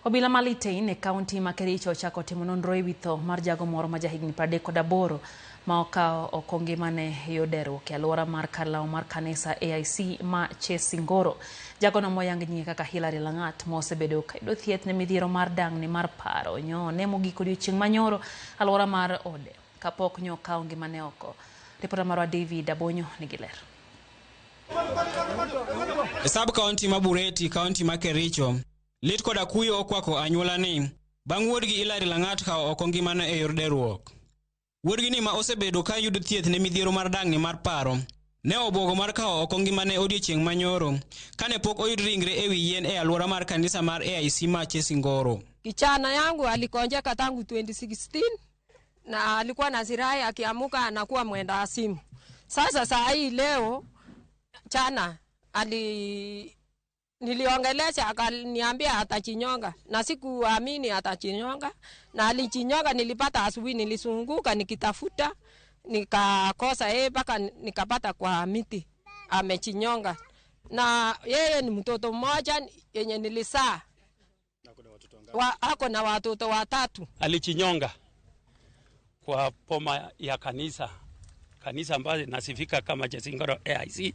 Obila ma Litein e kaunti ma Kericho ochako timo nonro ewi tho mar jago moro ma jahigni 38 ma okawo oko ngimane e yor deruok e alwora mar kar lamo mar kanisa AIC ma Chesingoro. Jagono moyang nyinge kaka Hillary Langat ma osebedo kayudo thieth ne midhiero mar dang'ni mar paro nyo ne mogik odiochieng' manyoro alwora mar ode kapok nyo okawo ngimane oko. Ripota marwa David Abonyo nigi ler. E sub county ma Bureti, kaunti ma Kericho, lit koda kuyo okwako anyuola ni bang' wuodgi Hillary Langat kawo oko ngimane e yor deruok. Wuodgi ni ma osebedo ka yudo thieth ne midhiero mar dang'ni mar paro, ne obwogo mar kawo oko ngimane odiochieng' manyoro kane pok oyud ringre ewi yien e alwora mar kanisa mar AIC ma Chesingoro. Kijana yangu aligonjeka tangu 2016 na alikuwa na sirai, akiamuka anakuwa mwenda wazimu. Sasa saa hii leo jana ali niliongelesha akaniambia atajinyonga, na sikuamini atajinyonga, na alijinyonga. Nilipata asubuhi, nilizunguka nikitafuta nikakosa yeye mpaka nikapata kwa miti amejinyonga, na yeye ni mtoto mmoja yenye nilizaa wa, ako na watoto watatu. Alijinyonga kwa poma ya kanisa, kanisa ambayo inasifika kama Chesingoro AIC.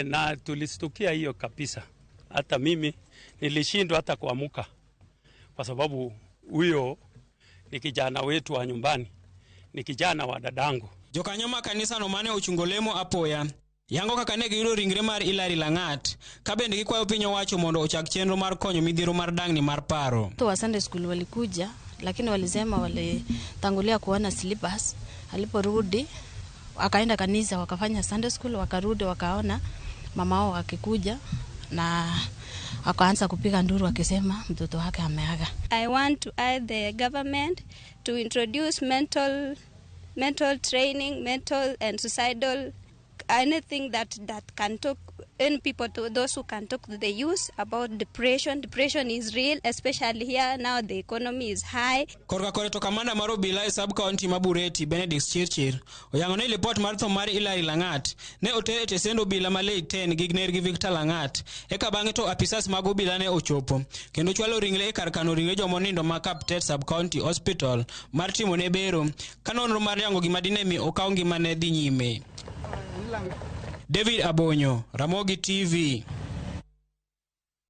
Na tulistukia hiyo kabisa. Hata mimi nilishindwa hata kuamuka kwa sababu huyo ni kijana wetu wa nyumbani, ni kijana wa dadangu. Jokanyo ma kanisano mane ochungo lemo apoya yango kaka ne giyudo ringre mar Hillary Langat ka bende gikwayo piny owacho mondo ochak chenro mar konyo midhiero mar dang'ni mar paro. Watu wa Sunday school walikuja, lakini walisema walitangulia kuona slippers. Aliporudi akaenda kanisa, wakafanya Sunday school, wakarudi wakaona mama wao akikuja na akaanza kupiga nduru akisema mtoto wake ameaga. I want to urge the government to introduce mental training, mental and suicidal, anything that can talk in people to those who can talk to the youth about depression. Depression is real, especially here now the economy is high. Korka kore to kamanda mar obila e sub county ma Bureti Benedict Chirchir oyango ni lipot mar tho mar Hillary Langat ne oter e tesend obila ma Litein gi nergi Victor Langat eka bang'e to apisas mag obila ne ochopo kendo chwalo ringre e kar kano ringre jomonindo ma Kaptet Sub County Hospital mar timo ne bero ka nonro mar yango gima dine mi okaw ngimane dhi nyime. David Abonyo, Ramogi TV.